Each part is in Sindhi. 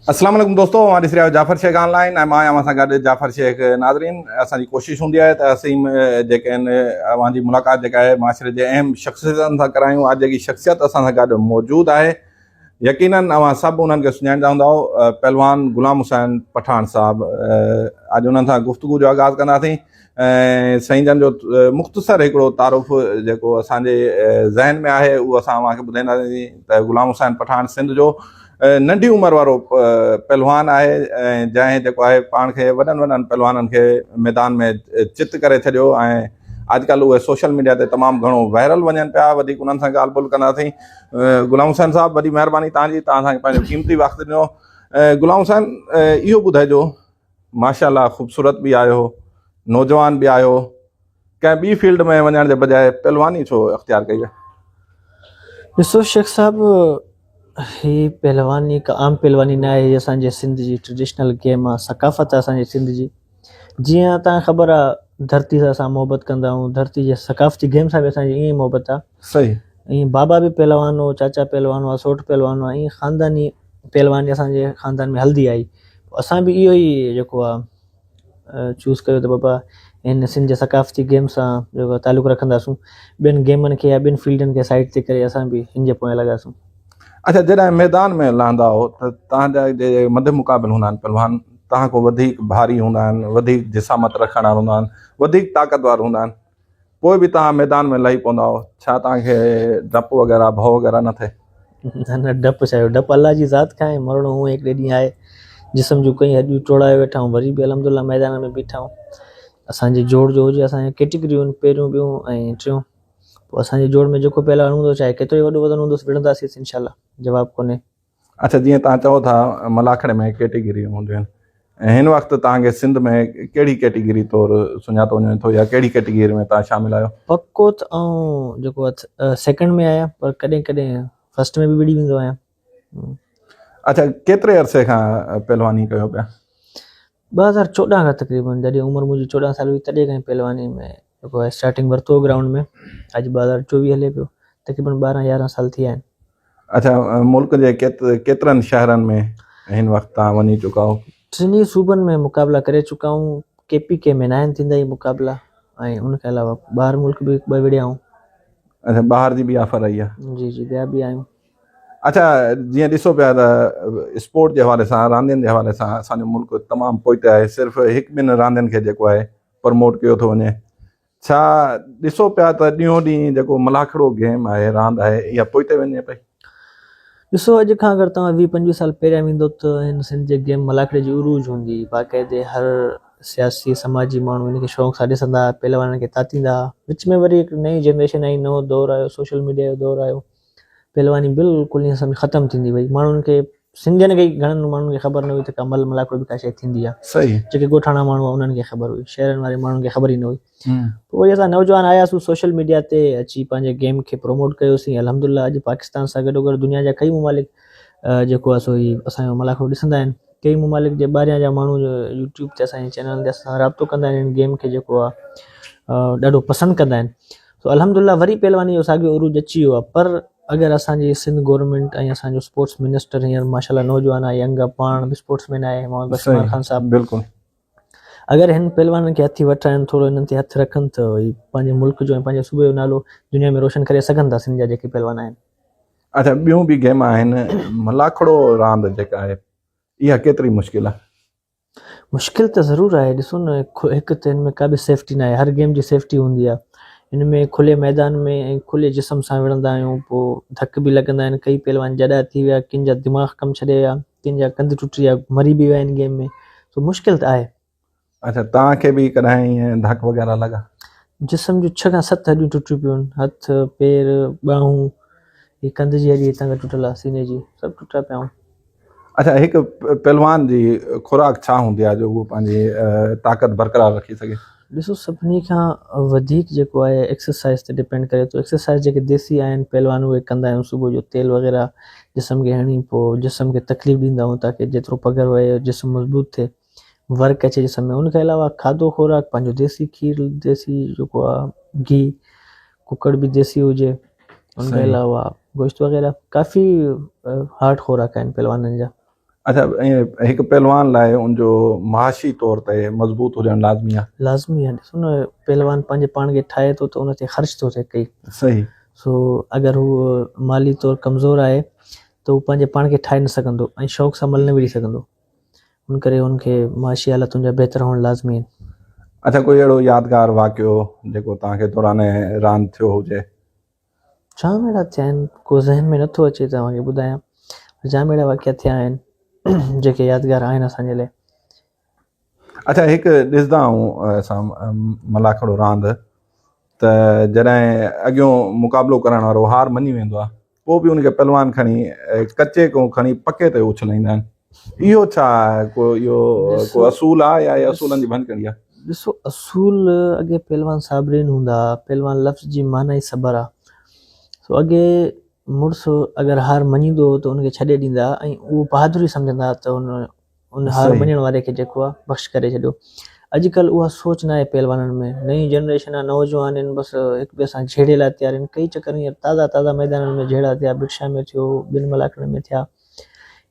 اسلام عليڪم دوستو اوهان ڏسي رهيا آهيو جعفر شيخ آن لائن ۽ مان آهيان اوهان سان گڏ جعفر شيخ ناظرين اسان جي ڪوشش هوندي آهي ته اسين جيڪي آهن اوهان جي ملاقات جيڪا آهي معاشري جي اهم شخصيتن سان ڪرايون اڄ جيڪي شخصيت اسان سان گڏ موجود آهي يقينن اوهان سڀ انهن کي سڃاڻيندا هوندؤ پهلوان غلام حسين پٺاڻ صاحب اڄ انهن سان گفتگو جو آغاز ڪنداسين ۽ سائين جن جو مختصر هڪڙو تعارف جيڪو اسان جي ذهن ۾ آهي اهو اسان اوهان کي ٻڌائينداسين ته غلام حسين پٺاڻ سنڌ جو ننڍي عمر وارو پهلوان آهي ۽ جنهن جيڪو آهي پاڻ کي وڏن وڏن پهلوانن کي ميدان ۾ چت ڪري ڇڏيو ۽ اڄڪلهه اهي سوشل ميڊيا تي تمام گهڻو وائرل وڃن پيا وڌيڪ انهن سان ڳالهه ٻولهه ڪنداسين غلام حسين صاحب وڏي مهرباني توهان جي توهان اسان کي پنهنجو قيمتي وقت ڏنو غلام حسين اهو ٻڌائجو ماشاء الله خوبصورت به آهيو نوجوان به آهيو ڪنهن ٻي فيلڊ ۾ وڃڻ جي بجاء پهلواني ڇو اختيار ڪئي؟ ڏسو شيخ صاحب هي پهلواني هڪ عام پهلواني نه آهي هي اسان جي سنڌ جي ٽريڊيشنل گيم آهي ثقافت آهي اسان جي سنڌ جي جيئن تان خبر آهي ڌرتي سان اسان محبت ڪندا آهيون ڌرتي جي ثقافتي گيم سان به اسان جي ائين محبت آهي صحيح ائين بابا به پهلوان هو چاچا پهلوان هئا سوٽ پهلوان هئا ائين خانداني پهلواني اسان جي خاندان ۾ هلندي آئي اسان به اهو ئي جيڪو آهي چوز ڪيو ته بابا هن سنڌ جي ثقافتي گيم سان جيڪو تعلق رکنداسون ٻين گيمن کي يا ٻين فيلڊن کي سائيڊ تي ڪري اسان به هن جي پويان لڳاسون. اڇا جڏهن ميدان ۾ لهندا آهو ته توهان جا جي مد مقابل هوندا آهن پهلوان توهان کان وڌيڪ ڀاري هوندا آهن وڌيڪ جسامت رکڻ وارا هوندا آهن وڌيڪ طاقتور هوندا آهن پوء به توهان ميدان ۾ لهي پوندا آهيو، ڇا توهان کي ڊپ وغيره ڀؤ وغيره نه ٿئي؟ نه نه ڊپ ڇا جو، ڊپ الله جي ذات کان آهي، مرڻو هونئن هڪڙي ڏينهن آهي، جسم جون ڪئين هڏيون ٽوڙائي ويٺا آهيون، وري به الحمد لله ميدان ۾ بيٺا آهيون، اسان جي جوڙ جو هجي، اسان جون ڪيٽيگريون آهن، پهريون، ٻيون ۽ ٽيون، پوء اسان جي جوڙ ۾ جيڪو پهلوان هوندو، چاهي ڪيترو ئي وڏو وزن هوندس، وڙهنداسين انشاء الله، جواب ڪونهي. اڇا جيئن توهان چئو ٿا ملاکڙي ۾ ڪيٽيگريون هونديون آهن ۽ هن وقت توهان کي سنڌ ۾ ڪهڙي ڪيٽيگري طور سڃاتو وڃي ٿو يا ڪهڙي ڪيٽيگري ۾ توهان شامل آهيو؟ پڪو ته آئون جيڪو سيڪنڊ ۾ آهيان پر ڪڏهن ڪڏهن فرسٽ ۾ به وڙهي ويندو آهيان. اڇا ڪيتري عرصي کان پهلواني ڪيو پيا؟ 2014 کان تقريبن جڏهن عمر منهنجي 14 سال هئي تڏهن کان پهلواني ۾ جيڪو آهي اسٽارٽنگ ورتو هو گرائونڊ ۾ اڄ 2024 هلي پيو تقريبن 12 11 سال ٿي ويا آهن. اڇا ملڪ جي ڪيترن شهرن ۾ هن وقت توهان وڃي چڪا آهيو؟ ٽنهي صوبن ۾ مقابلا ڪري چڪا آهيون، ڪي پي ڪي ۾ ناهن ٿيندا اهي مقابلا ۽ ان کان علاوه ٻاهر ملڪ به هڪ ٻه وڙهيا آهيون. اڇا ٻاهر جي به آفر رهي آهي؟ جي جي ويا به آهيون. اڇا جيئن ڏسو پيا ته اسپورٽ جي حوالي سان راندين جي حوالي سان اسان جو ملڪ تمام پوئتي آهي صرف هڪ ٻن راندين کي جيڪو آهي پروموٽ ڪيو ٿو وڃي ڇا ڏسو پيا ته ڏينهون ڏينهن جيڪو ملاکڙو گيم آهي راند آهي اها پوئتي وڃي پئي. ڏسو اڄ کان اگر توهان ويهه پنجويهه سال پهريان ويندو ته هن سنڌ جي گيم ملاکڙي جي عروج هوندي هئي باقاعدي هر سياسي سماجي ماڻهو هن کي شوق سان ڏسندا هئا پهلوانن کي تاتيندا هئا وچ ۾ وري هڪ نئين جنريشن آئي نئون دور آيو سوشل ميڊيا جو دور آيو پهلواني بلڪل ائين سمجھ ختم ٿيندي وئي ماڻهن کي سنڌين کي گهڻن ماڻهن کي خبر نه هئي ته ڪا مل ملاکڙو به ڪا شيء ٿيندي آهي صحيح جيڪي ڳوٺاڻا ماڻهو هئا انهن کي خبر هئي شهرن واري ماڻهن کي خبر ئي نه هئي پوء وري اسان نوجوان آياسون سوشل ميڊيا تي اچي پنهنجي گيم کي پروموٽ ڪيوسين الحمد لله اڄ پاڪستان سان گڏو گڏ دنيا جا ڪئي ممالڪ جيڪو آهي سو هي اسان جو ملاکڙو ڏسندا آهن ڪئي ممالڪ جي ٻاهريان جا ماڻهو يوٽيوب تي اسان جي چينل تي اسان سان رابطو ڪندا آهن گيم کي جيڪو آهي ڏاڍو پسند ڪندا آهن سو الحمد لله وري پهلواني جو ساڳيو عروج اچي ويو آهي پر اگر اسان جي سنڌ گورنمينٽ ۽ اسان جو اسپورٽس منسٽر هينئر ماشاء الله نوجوان آهي ينگ آهي پاڻ به اسپورٽس مين آهي محمد بشير خان صاحب بلڪل اگر هن پهلوانن کي هٿي وٺرائن ٿورو هنن تي هٿ رکن ته هي پنهنجي ملڪ جو ۽ پنهنجي صوبي جو نالو دنيا ۾ روشن ڪري سگهن ٿا سنڌ جا جيڪي پهلوان آهن. اڇا ٻيون به گيم آهن ملاکڙو راند جيڪا آهي اها ڪيتري مشڪل آهي؟ مشڪل ته ضرور آهي ڏسو نه هڪ ته هن ۾ ڪا به سيفٽي ناهي هر گيم جي سيفٽي هوندي آهي هن ۾ کلي ميدان ۾ ۽ کلي جسم سان وڙهندا آهيون پوء ڌڪ به لڳندا آهن ڪئي پهلوان جڏا ٿي ويا ڪن جا دماغ ڪم ڇڏي ويا ڪن جا ڪنڌ ٽٽي ويا مري به ويا هن گيم ۾ سو مشڪل ته آهي. اڇا توهان کي به ڪڏهن ائين ڌڪ وغيره لڳا؟ جسم جون ڇهه کان ست هڏيون ٽٽيون پيون آهن هٿ پير ٻانهون هي ڪنڌ جي هڏي هتان کان ٽٽل آهي سيني جي سڀ ٽٽا پيا آهن. اڇا هڪ پهلوان جي خوراڪ ڇا هوندي آهي جو هو پنهنجي طاقت برقرار رکي سگهي؟ ڏسو سڀني کان وڌيڪ جيڪو آهي ايڪسرسائز تي ڊپينڊ ڪري ٿو ايڪسرسائز جيڪي ديسي آهن پهلوان اهي ڪندا آهيون صبح جو تيل وغيره جسم کي هڻي پوء جسم کي تڪليف ڏيندا آهيون تاڪي جيترو پگهر وهي جسم مضبوط ٿئي ورڪ اچي جسم ۾ ان کان علاوه کاڌو خوراڪ پنهنجو ديسي کير ديسي جيڪو آهي گيهه ڪڪڙ به ديسي هجي ان کان علاوه گوشت وغيره ڪافي هارڊ خوراڪ آهن پهلوانن جا. اڇا هڪ پهلوان لاء ان جو معاشي طور تي مضبوط هجڻ لازمي آهي. لازمي آهي ڏسو نه پهلوان پنهنجي پاڻ کي ٺاهي ٿو ته ان تي خرچ ٿو ٿئي ڪئي صحيح. سو اگر هو مالي طور ڪمزور آهي ته هو پنهنجي پاڻ کي ٺاهي نه سگهندو ۽ شوق سان مل نه وڙهي سگهندو ان ڪري هن کي معاشي حالتن جا بهتر هئڻ لازمي آهن. اڇا ڪوئي اهڙو يادگار واقعو جيڪو توهان کي دوران راند ٿيو هجي. جام اهڙا ٿيا آهن ڪو ذهن ۾ نٿو اچي ته اوهان کي ٻڌايان جام اهڙا واقعا ٿيا آهن جيڪي يادگار آهن اسان جي لاء. اڇا هڪ ڏسندا آهيون اسان ملاکڙو راند ته جڏهن اڳيون مقابلو ڪرڻ وارو هار مڃي ويندو آهي پوء به ان کي پهلوان کڻي ڪچي کان کڻي پڪي تي اڇلائيندا آهن اهو ڇا ڪو اهو ڪو اصول آهي يا اصولن جي ڀڃڪڙي آهي؟ ڏسو اصول اڳي پهلوان صابرين هوندا ها پهلوان لفظ جي معنيٰ ئي صبر آ سو اڳي مڙس اگر هار مڃيندو هو ته ان کي ڇڏي ڏيندا ها ۽ اهو بهادري سمجهندا ها ته ان ان هار مڃڻ واري کي جيڪو آ بخش ڪري ڇڏيو اڄڪلهه اها سوچ ناهي پهلوانن ۾ نئين جنريشن آ نوجوان آهن بس هڪ ٻئي سان جهيڙي لاء تيار آهن ڪئي چڪر هينئر تازا تازا ميدانن ۾ جهيڙا ٿيا ڀٽشاهه ۾ ٿيو ٻن ملاکڙن ۾ ٿيا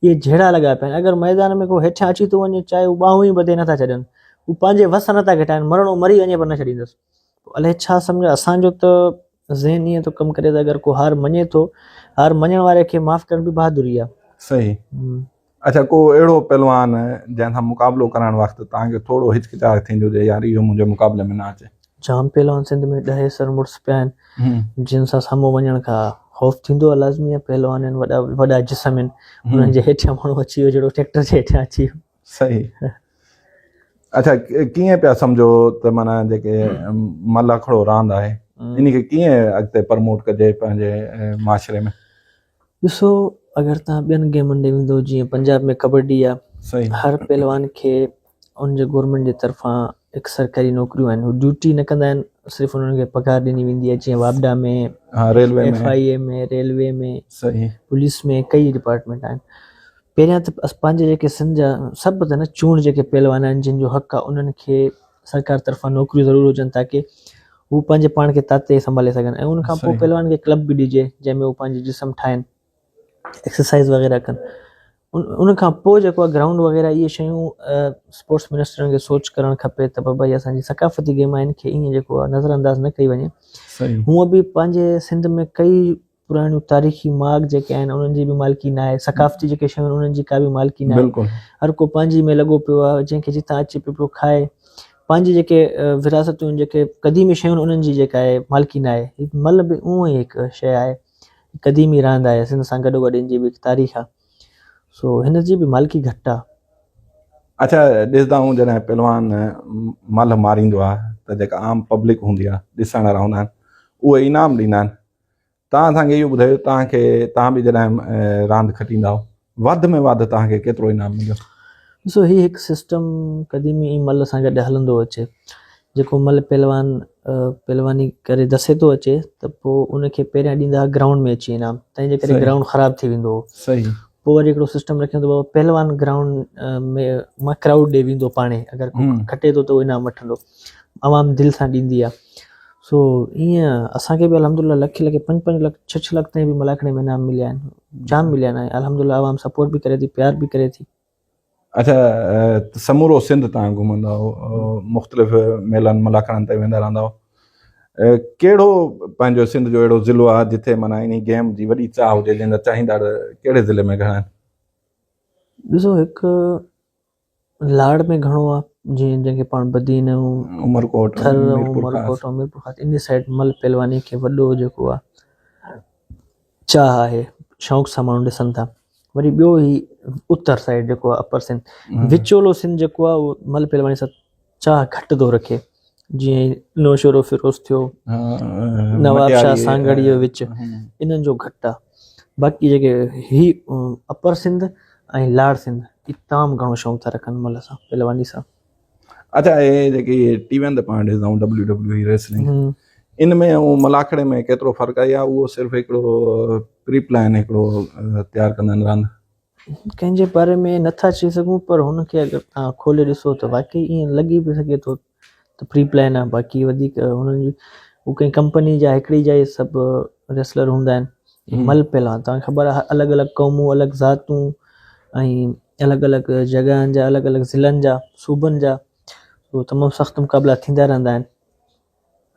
اهي جهيڙا لڳا پيا آهن اگر ميدان ۾ ڪو هيٺيان اچي ٿو وڃي چاهي هو ٻانهون ئي ٻڌي نٿا ڇڏن هو پنهنجي وس نٿا گهٽائن مرڻو مري وڃي پر نه ڇڏيندس الائي ڇا سمجهه اسان جو ته ذهن ائين ٿو ڪم ڪري ته اگر ڪو هار مڃي ٿو هار مڃڻ واري کي معاف ڪرڻ به بهادري آهي. صحيح اڇا ڪو اهڙو پهلوان جنهن سان مقابلو ڪرڻ وقت توهان کي ٿورو هچڪچاهٽ ٿيندي هجي يار اهو منهنجي مقابلي ۾ نه اچي. جام پهلوان سنڌ ۾ ڏهيسر مڙس پيا آهن جن سان سامهون وڃڻ کان خوف ٿيندو آهي لازمي آهي پهلوان آهن وڏا وڏا جسم آهن انهن جي هيٺيان ماڻهو اچي ويو جهڙو ٽريڪٽر جي هيٺيان اچي ويو. صحيح اڇا ڪيئن پيا سمجهو ته معنيٰ جيڪي ملاکڙو راند آهي ان کي ڪيئن اڳتي پرموٽ ڪجي پنهنجي معاشري ۾؟ ڏسو اگر تان ٻين گيمن ڏي ويندو جيئن پنجاب ۾ ڪبڊي آ هر پهلوان کي ان جي گورنمينٽ جي طرفان هڪ سرڪاري نوڪريون آهن هو ڊيوٽي نه ڪندا آهن صرف انهن کي پگهار ڏني ويندي آهي جيئن واپڊا ۾ railway ۾ F I A ۾ railway ۾ police ۾ ڪئي ڊپارٽمينٽ آهن پهريان ته پنهنجي جيڪي سنڌ جا سڀ ته نه چونڊ جيڪي پهلوان آهن جن جو حق آهي انهن کي سرڪار طرفان نوڪريون ضرور هجن تاڪي هو پنهنجي پاڻ کي تاتي سنڀالي سگهن ۽ ان کان پوء پهلوان کي ڪلب به ڏجي جنهن ۾ هو پنهنجي جسم ٺاهن ايڪسرسائز وغيره ڪن ان کان پوء جيڪو آهي گرائونڊ وغيره اهي شيون اسپورٽس منسٽرن کي سوچ ڪرڻ کپي ته بابا هي اسان جي ثقافتي گيم آهي ان کي ائين جيڪو آهي نظر انداز نه ڪئي وڃي هونء به پنهنجي سنڌ ۾ ڪئي پراڻيون تاريخي ماڳ جيڪي آهن انهن جي به مالڪي ناهي ثقافتي جيڪي شيون آهن انهن جي ڪا به مالڪي ناهي بلڪل هر ڪو پنهنجي ۾ لڳو پيو آهي جنهن کي جتان اچي پيو پيو کائي پنهنجي جيڪي وراثتون جيڪي قديمي شيون آهن انهن جي جيڪا آهي مالڪي ناهي هي مل به اونئن ئي هڪ شيء آهي قديمي راند آهي سنڌ سان گڏو گڏ ان جي به هڪ تاريخ آهي سو هن جي به مالڪي گهٽ آهي. اڇا ڏسندا آهيون جڏهن پهلوان ملهه ماريندو آهي ته جيڪا عام پبلڪ هوندي آهي ڏسڻ وارا هوندا آهن اهي انعام ڏيندا آهن توهان اسان کي اهو ٻڌايو توهان کي توهان به جڏهن راند کٽيندا آهيو وڌ ۾ وڌ توهان کي ڪيترو انعام مليو؟ ڏسو هي هڪ سسٽم قديمي مل سان گڏ هلندو اچي جيڪو مل پهلوان پهلواني ڪري دسي ٿو اچي ته پوء ان کي پهريان ڏيندا هئا گرائونڊ ۾ اچي انعام تنهن جي ڪري گرائونڊ خراب ٿي ويندو هو صحيح پوء وري هڪڙو سسٽم رکيو ته بابا پهلوان گرائونڊ ۾ مان ڪرائوڊ ڏي ويندو پاڻي اگر ڪو کٽي ٿو ته انعام وٺندو عوام دل سان ڏيندي آ سو ائين اسان کي به الحمدلله لک لک پنج پنج لک ڇهه ڇهه لک تائين به ملاکڙي ۾ انعام مليا آهن جام مليا آهن الحمدلله عوام سپورٽ به ڪري ٿي پيار به ڪري ٿي. اڇا سمورو سنڌ تان گهمندا آهو مختلف ميلن ملاکڙن تي ويندا رهندا آهو ڪهڙو پنهنجو سنڌ جو اهڙو ضلعو آهي جتي معنيٰ انهي گيم جي وڏي چاهه هجي جنهن جا چاهيندڙ ڪهڙي ضلعي ۾ گهڻا آهن؟ ڏسو هڪ لاڙ ۾ گهڻو آ جيئن جنهن کي پاڻ بدين ۽ عمرڪوٽ ٿر ۽ عمرڪوٽ ۽ ميرپورخاص انهي سائيڊ مل پهلواني کي وڏو جيڪو آ چاهه آهي شوق سان ماڻهو ڏسن ٿا وري ٻيو هي اتر سائيڊ جيڪو آ اپر سنڌ وچولو سنڌ جيڪو آ اهو مل پهلواني سان چاهه گهٽ ٿو رکي جيئن نوشهرو فيروز ٿيو نواب شاهه سانگهڙ جو وچ انهن جو گهٽ آ باقي جيڪي هي اپر سنڌ ۽ لاڙ سنڌ هي تمام گهڻو شوق ٿا رکن ملهه سان پهلواني سان. اڇا اهي جيڪي ٽي وين تي پاڻ ڏسندا آهيون ڊبليو ڊبليو اي ريسلنگ ان ۾ ۽ ملاکڙي ۾ ڪيترو فرق آهي يا اهو صرف هڪڙو پري پلان هڪڙو تيار ڪندا آهن راند. ڪنهن جي باري ۾ نٿا چئي سگهون پر هن کي اگر توهان کولي ڏسو ته واقعي ائين لڳي به سگهي ٿو ته پري پلان آهي باقي وڌيڪ هنن جي هو ڪنهن ڪمپني جا هڪڙي جا ئي سڀ ريسلر هوندا آهن مل پهلوان توهان کي خبر آهي الڳ الڳ قومون الڳ ذاتون ۽ الڳ الڳ جڳهن جا الڳ الڳ ضلعن جا صوبن جا سو تمام سخت مقابلا ٿيندا رهندا آهن.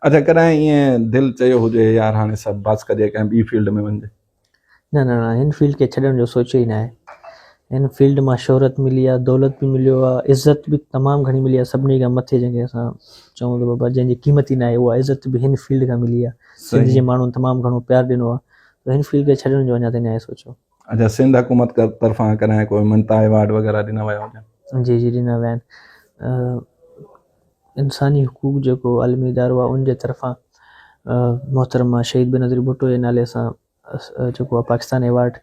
اڇا ڪڏهن ائين دل چيو هجي يار هاڻي سڀ بس ڪجي ڪنهن ٻي فيلڊ ۾ وڃجي. نه نه نه هن فيلڊ کي ڇڏڻ جو سوچيو ئي ناهي. هن فيلڊ مان شهرت ملي آ دولت به مليو آ عزت به تمام گهڻي ملي آ سڀني کان مٿي جنهن کي اسان چئون ته بابا جنهن جي قيمت ئي ناهي اها عزت به هن فيلڊ کان ملي آ سنڌ جي ماڻهن تمام گهڻو پيار ڏنو آ ته هن فيلڊ کي ڇڏڻ جو اڃا تائين ناهي سوچيو. اڇا سنڌ حڪومت طرفان ڪڏهن ڪو مڃتا ايوارڊ وغيره ڏنا ويا هجن؟ جي جي ڏنا ويا آهن. انساني حقوق جيڪو عالمي ادارو آهي ان جي طرفان محترمه شهيد بينظير ڀٽو جي نالي سان جيڪو آهي پاڪستان ايوارڊ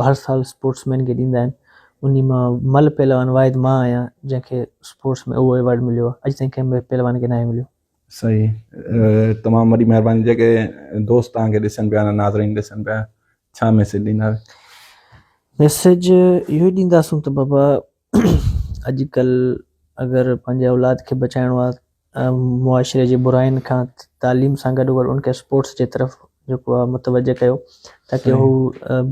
هر سال اسپورٽس مين کي ڏيندا آهن انهي مان مل پهلوان واحد مان آهيان جنهن کي اسپورٽس ۾ اهو ايوارڊ مليو آهي اڄ تائين ڪنهن به پهلوان کي ناهي مليو. صحيح تمام وڏي مهرباني جيڪي دوست توهان کي ڏسن پيا ناظرين ڏسن پيا ڇا ميسيج ڏيندا؟ ميسيج اهو ئي ڏينداسون ته بابا اڄڪلهه اگر پنهنجي اولاد کي بچائڻو آهي معاشري جي براين کان تعليم سان گڏو گڏ ان کي اسپورٽس جي طرف جيڪو آهي متوجه ڪيو تاڪي هو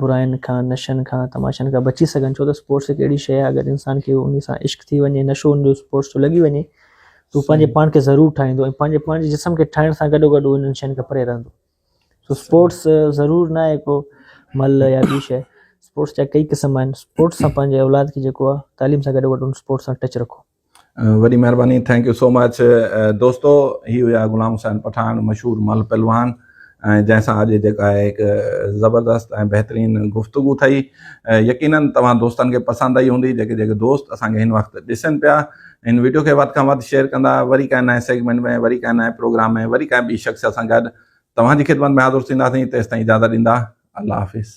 براين کان نشن کان تماشن کان بچي سگهن ڇو ته اسپورٽس هڪ اهڙي شيء آهي اگر انسان کي ان سان عشق ٿي وڃي نشو ان جو اسپورٽس جو لڳي وڃي ته هو پنهنجي پاڻ کي ضرور ٺاهيندو ۽ پنهنجي پاڻ جي جسم کي ٺاهڻ سان گڏو گڏ هو انهن شين کان پري رهندو سو اسپورٽس ضرور نه آهي ڪو مل يا ٻي شيء اسپورٽس جا ڪئي قسم آهن اسپورٽس سان پنهنجي اولاد کي جيڪو آهي تعليم سان گڏو گڏ ان اسپورٽس سان ٽچ رکو. وڏي مهرباني thank you سو مچ دوستو هي هيا غلام حسين پٺاڻ مشهور مل پهلوان ۽ جنهن سان اڄ جيڪا آهي هڪ زبردست ۽ بهترين گفتگو ٿئي يقينن توهان دوستن کي پسند آئي هوندي جيڪي جيڪي دوست اسان کي هن وقت ڏسن پيا هن ويڊيو کي وڌ کان وڌ شيئر ڪندا وري ڪنهن نئين سيگمينٽ ۾ وري ڪنهن نئين پروگرام ۾ وري ڪنهن ٻي شخصيت سان گڏ توهان جي خدمت ۾ حاضر ٿينداسين تيستائين اجازت ڏيندا الله حافظ.